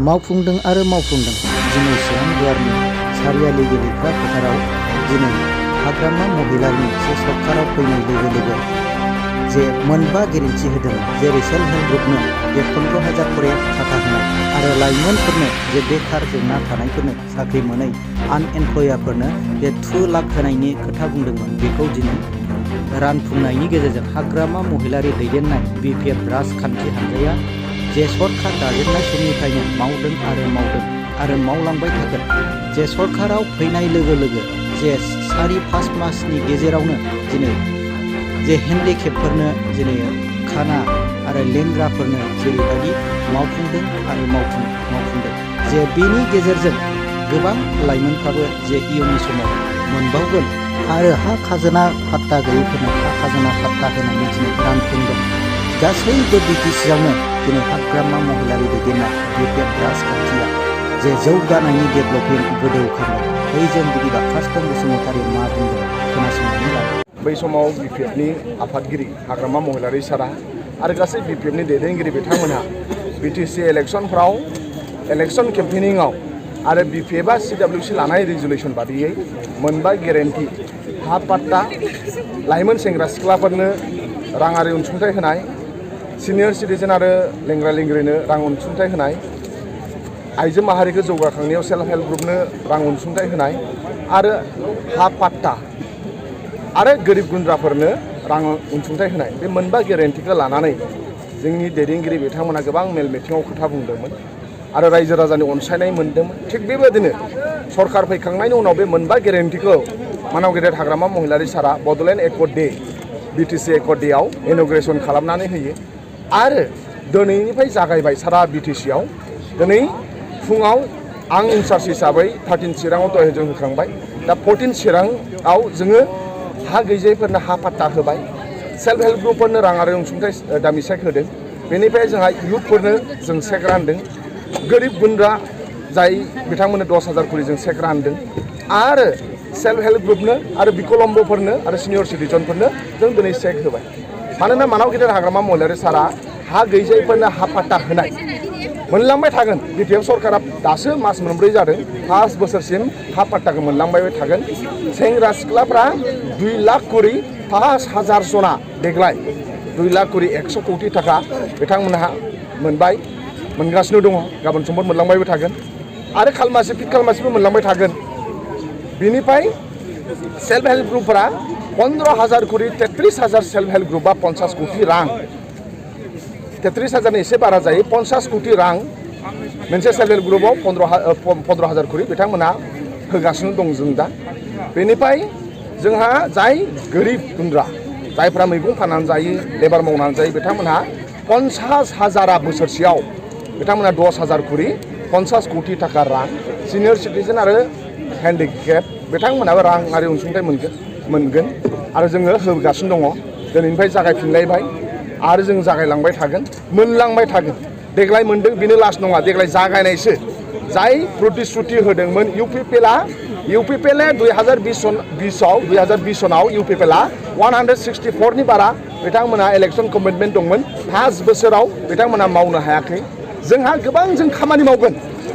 मावफुंदों आरो मावफुंदों। दिनै चिरां गुवारनि सारियालि गेलेग्रा फोथाराव दिनै हाग्रामा महिलारिनि जे सरकाराव फैनाय लोगो लोगो जे मोनबा गेरेन्टि होदों, जेरै सेल्फ हेल्प ग्रुपनो जे 15,000 खरि थाखा होनाय आरो लाइमोनफोरनो जे बेखार जेंना थानायफोरनो साख्रि मोनै आनएमप्लयारफोरनो जे 2 लाख होनायनि खोथा बुंदोंमोन। बेखौ दिनै रानफुंनायनि गेजेरजों हाग्रामा महिलारि दैदेननाय BPF राजखान्थि हान्जाया जे सरकार दाजेननाय समनिफ्रायनो मावदों आरो मावलांबाय थागोन। जे सरकाराव फैनाय लोगो लोगो जे 4-5 मासनि गेजेरावनो दिनै जे हेन्डिकेपफोरनो दिनै खाना आरो लेंग्राफोरनो जेरैबायदि मावफुंदों आरो मावफुंदों जे बेनि गेजेरजों गोबां लाइमोनफ्राबो जे इयुननि समाव मोनबावगोन आरो हा खाजोना फाट्टा गैयैफोरनो हा खाजोना फाट्टा होनानै दिनै रानफुंदों। गासैबो BTCआवनो दिनै हाग्रामा महिलारि दैदेननाय BPF राजखान्थिया जे जौगानायनि डेभेलपमेन्ट गोदौखांदों। बै जों बिदिबा कास्टम बसुमतारी मा बुंदों खोनासंनानै लादों। बै समाव BPFनि आफादगिरि हाग्रामा महिलारि सारा आरो गासै BPFनि दैदेनगिरि बिथांमोनहा BTC इलेक्सनफ्राव इलेक्सन केम्पेनिंआव आरो BPFआ CWC लानाय रेजुलेसन बादियै मोनबा गेरेन्टि हा पाट्टा, लाइमोन सेंग्रा सिख्लाफोरनो राङारि अनसुंथाइ होनाय, सिनियर सिटिजेन आरो लेंग्रा लेंग्रिनो रां अनसुंथाइ होनाय, आइजो माहारिखौ जौगाखांनायाव सेल्फ हेल्प ग्रुपनो रां अनसुंथाइ होनाय आरो हा पाट्टा आरो गोरिब गुन्द्राफोरनो रां अनसुंथाइ होनाय, बे मोनबा गेरेन्टिखौ लानानै जोंनि दैदेनगिरि बिथांमोना गोबां मेल मिटिङाव खोथा बुंदोंमोन आरो रायजो राजानि अनसायनाय मोन्दोंमोन। थिग बेबायदिनो सरकार फैखांनायनि उनाव बे मोनबा गेरेन्टिखौ मानाव गेदेर हाग्रामा महिलारि सारा Bodoland accord day BTC accord डेआव इन'ग्रेसन खालामनानै होयो आरो दिनैनिफ्राय जागायबाय सारा BTCआव। दिनै फुङाव आं इनचार्ज हिसाबै 13 चिराङाव दहाय जों होखांबाय, दा 14 चिराङाव जोङो हा गैजायैफोरनो हा पाट्टा होबाय, सेल्फ हेल्प ग्रुपफोरनो राङारि अनसुंथाइ दामि चेक होदों। बेनिफ्राय जोंहा इयुथफोरनो जों चेक रानदों, गोरिब गुन्द्रा जाय बिथांमोननो 10,000 खरि जों चेक रानदों आरो सेल्फ हेल्प ग्रुपनो आरो बिकलम्बफोरनो आरो सिनियर सिटिजेनफोरनो जों दिनै चेक होबाय। मानोना मानाव गेदेर हाग्रामा महिलारि सारा हा गैजायैफोरनो हा पाट्टा होनाय मोनलांबाय थागोन। BPF सरकारा दासो मास मोनब्रै जादों, 5 बोसोरसिम हा पाट्टाखौ मोनलांबाय थागोन। सेंग्रा सिख्लाफ्रा 2 लाख खरि 5,000 जना देग्लाय 2 लाख खरि 100 कौटि थाखा बिथांमोनहा मोनबाय, मोनगासिनो दङ, गाबोन समफोर मोनलांबायबो थागोन आरो खालमासि फिट खालमासिबो मोनलांबाय थागोन। बिनिफ्राय सेल्फ हेल्प ग्रुपफोरा 15,000 खरि 33,000 सेल्फ हेल्प ग्रुपआ 50 कौटि रां, 33,000 एसे बारा जायो, 50 कौटि रां मोनसे सेल्फ हेल्प ग्रुपआव 15,000 खरि बिथांमोनहा होगासिनो दं जों दा। बेनिफ्राय जोंहा जाय गोरिब गुन्द्रा जायफ्रा मैगं फाननानै जायो, लेबार मावनानै जायो, बिथांमोनहा 50,000 बोसोरसेयाव बिथांमोनहा 10,000 खरि 50 कौटि थाखा रां, सिनियर सिटिजेन आरो हेन्डिकेप बिथांमोनहाबो राङारि अनसुंथाइ मोनगोन आरो जोङो होगासिनो दङ। दिनैनिफ्राय जागायफिनलायबाय आरो जों जागायलांबाय थागोन, मोनलांबाय थागोन। देग्लाय मोनदों बेनो लास्ट नङा, देग्लाय जागायनायसो। जाय प्रतिश्रुति होदोंमोन UPPLआ 2020 सनाव UPPLआ 164नि बारा बिथांमोनहा इलेक्सन कमिटमेन्ट दंमोन, 5 बोसोराव बिथांमोनहा मावनो हायाखै। जोंहा गोबां जों खामानि मावगोन,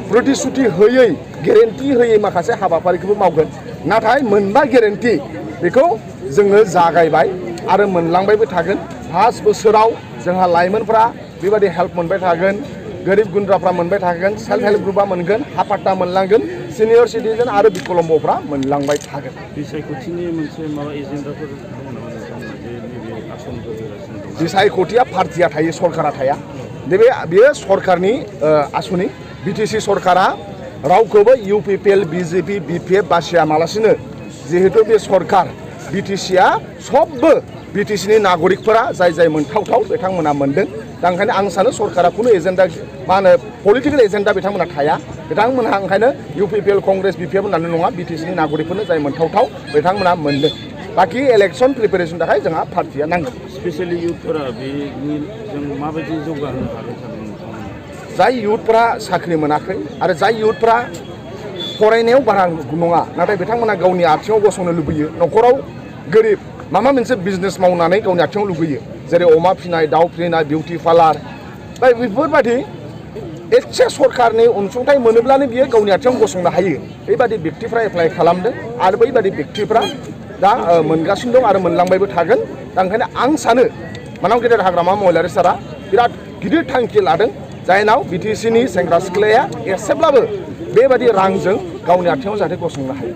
प्रतिश्रुति होयै गेरेन्टि होयै माखासे हाबाफारिखौबो मावगोन, नाथाय मोनबा गेरेन्टि बेखौ जोङो जागायबाय आरो मोनलांबायबो थागोन। 5 बोसोराव जोंहा लाइमोनफ्रा बेबायदि हेल्प मोनबाय थागोन, गोरिब गुन्द्राफ्रा मोनबाय थागोन, सेल्फ हेल्प ग्रुपआ मोनगोन, हा पाट्टा मोनलांगोन, सिनियर सिटिजेन आरो बिकलम्बफ्रा मोनलांबाय थागोन। बिसायख'थिनि मोनसे माबा एजेन्डाफोर दङ नामा नोंथांमोना जे नैबे आसनफोर होगासिनो दं? बिसायख'थिया पार्टिया थायो, सरकारा थाया। बेयो सरकारनि आसनि। BTC सरकारा रावखौबो UPPL, BJP, BPF बासियामालासिनो, जिहेतु बे सरकार BTCआ सबबो BTCनि नागरिकफोरा जाय मोनथावथाव बिथांमोना मोनदों। दा ओंखायनो आं सानो सरकारा खुनु एजेन्डा मा होनो पलिटिकेल एजेन्डा बिथांमोना थाया। बिथांमोनहा ओंखायनो UPPL, कंग्रेस, BPF होननानै नङा, BTCनि नागरिकफोरनो जाय मोनथावथाव बिथांमोना मोनदों। बाखि इलेक्सन प्रिपेरेसन थाखाय जोंहा पार्टिया नांगौ। स्पेसियेलि इयुथफोरा जों माबायदि जौगाहोनो हागोन सानो नोंथांमोना? जाय इयुथफोरा साख्रि मोनाखै आरो जाय इयुथफोरा फरायनायाव बारा नङा, नाथाय बिथांमोना गावनि आथिङाव गसंनो लुबैयो, न'खराव गोरिब माबा मोनसे बिजनेस मावनानै गावनि आथिङाव लुबैयो, जेरै अमा फिनाय, दाउ फिनाय, बिउटि पार्लार, बेफोरबायदि एसे सरकारनि अनसुंथाइ मोनोब्लानो बियो गावनि आथिङाव गसंनो हायो बेबादि व्यक्तिफ्रा एप्लाइ खालामदों आरो बैबादि व्यक्तिफ्रा दा मोनगासिनो दं आरो मोनलांबायबो थागोन दा ओंखायनो आं सानो मानाव गेदेर हाग्रामा महिलारि सारा बिराद गिदिर थांखि लादों जायनाव BTC नि सेंग्रा सिख्लाया एसेब्लाबो बेबादि रांजों गावनि आथिङाव जाहाथे गसंनो हायो।